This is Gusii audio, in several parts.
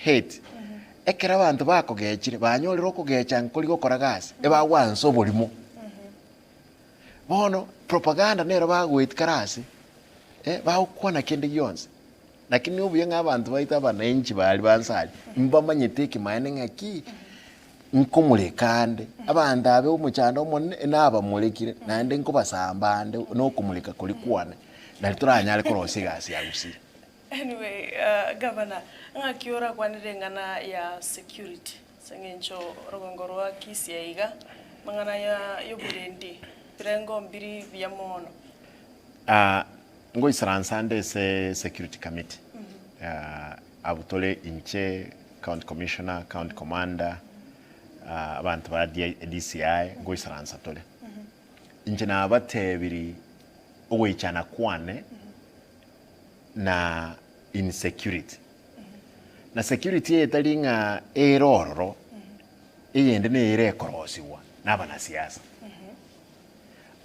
Hate. Ekero abanto bakogechire, banyorire okogecha nkori gokora gasi, ebagwansa oborimo. Bono propaganda nero bagoetia kare ase, eh, bagokwana kende gionsi. Lakini obuya ng'a abanto baito abananchi baria ba nse aria, mbamanyete ekemanene ng'aki, nkomoreka ande, abanto abe omochando omonene nabamorekire, naende nkobasamba ande na okomoreka koria kwane, nari toranyare korosia egasi ya gusii. Anyway, gavana, ng'aki orakwanere eng'ana ya security ase eng'encho orogongo rwa Kisii iga, amang'ana ya yoborendi, ebirengo mbiri buya mono. Ngoisaransa ande ase security committee, abwo tore inche, county commissioner, county commander, abanto ba DCI, ngoisaransa tore. Inche nabatebirie ogoichana kwane na insecurity. Na security eye tari ng'a ere ororo, eyende nere ekorosigwa na abanasiasa.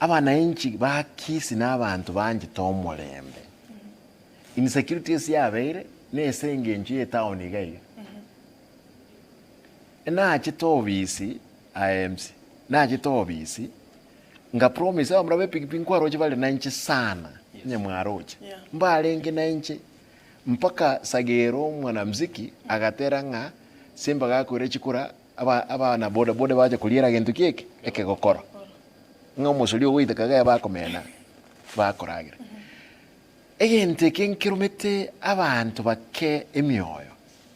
Abananchi ba Kisii na abanto banchete omorembe. Insecurity ase yabeire nese engencho ye etown iga iga. Nachete obisi aye MC, nachete obisi Nga promise abamura be pikipiki nkwaroche bare nainche sana onye mwaroche. Mbarenge nainche mpaka Sagero omwanamziki agatera ng'a Simba gakoira chikura aba abana boda boda bacha koriera gento ki eke? Ekegokoro. Ng'a omosori ogoiteka iga bakomena bakoragera. Egento eke nkeromete abanto bake emioyo,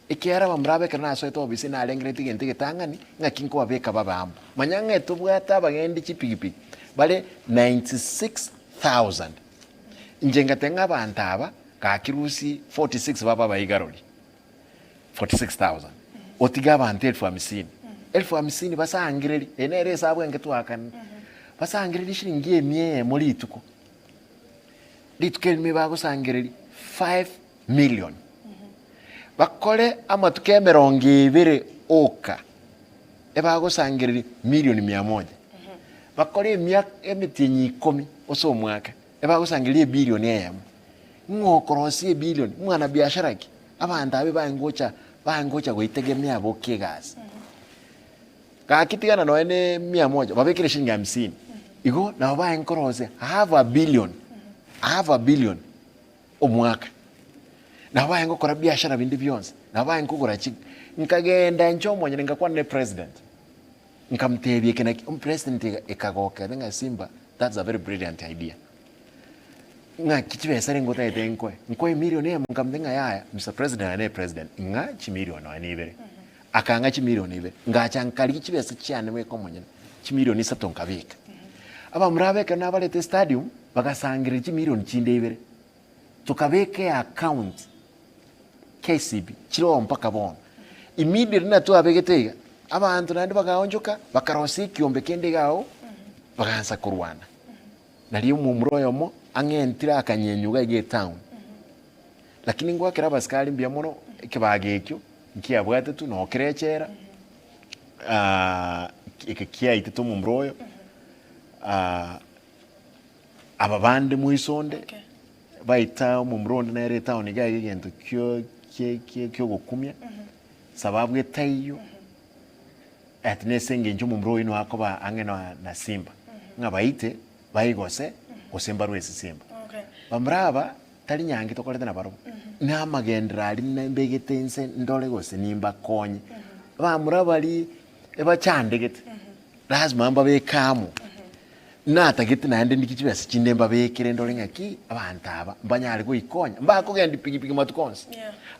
ekiagera abamura aba ekero nasoete obisi narengereretie egento egetang'ani, ng'aki nkobabeka babe amo. Manya ng'a tobwate abagendi chipigipigi bare 96,000. Inche ngateba ng'a abanto aba gaki rusie 46 babe abaigarori, 46,000, otige abanto elfu hamsini. Elfu hamsini basangererie, eye nere esabu enke twakanire, basangererie shilingi emia eyemo rituko. Rituko erimo ebagosangereria 5 million, bakore amatuko emerongo ebere oka, ebagosangereria milioni mia moja, bakore emiaka emetienyi ikomi ase omwaka, ebagosangereria ebilioni eyemo. Ng'o okorosia ebilioni? Mwanabiashara ki? Abanto abwo baye ngocha baye ngocha goitegemea boka egasi. Gaki tigana nonya ne mia moja, babekere shilingi hamsini. Igo nabo baye nkorosia half a billion, half a billion omwaka. Nabo baye ngokora biashara binde bionsi, nabo baye nkogora chi, nkagenda inche omonyene nkakwana ne president, nkamotebia eke naki, omopresident ekagoka ng'a Simba that's a very brilliant idea. Ng'aki chibesa renge otagete nkoe? Nkoe emilion eyemo nkamotebia ng'a yaya Mister President aye nere president ng'a chimilion nonya na ibere. Akang'a chimilion ibere, ngacha nkarigia chibesa chiane bweka omonyene, chimilion isato nkabeka. Abamura aba ekero nabarete estadium, bagasangereria chimilion chinde ibere, tokabeka eaccount KCB, chire oo mpaka bono. Immediately na twabegete iga, abanto naende bagaonchoka, bakarosia ekiombe kende iga agwo, bagaansa korwana. Nario omomura oyomo ang'entire akanyenywa iga iga etown. Lakini ngoakera abasikari mbuya mono, ekebago ekio nkiabwatetwe noo kere echela, eke kiaitete omomura oyo, aba bande moiso onde, baita omomura onde nere etown iga iga egento kio kie kie kiogokumia, sababu etaiyo. Ati nese engencho omomura oyio nigo akoba ang'e na na simba, ng'a baite, baigose, gose mbarue ase simba. Bamura aba, tari nyangi tokorete nabarobwo, na amagenderero aria na mbegete inse ndore gose nimbakonye. Bamura baria ebachandegete, lazima mbabeke amo, natagete naende ndigie chibesa chinde mbabekere ndore ng'aki, abanto aba mbanyare goikonya, mbakogendia pikipiki matuko onsi.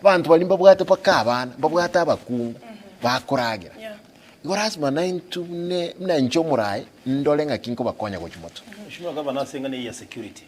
Abanto baria mbabwate mpaka abana, mbabwate abakungu, bakoragera. Igo lazima naintwe bune buna inche omoraai, ndore ng'aki nkobakonya gochia motwe. Mheshimiwa Gavana ase eng'ana eye ya security.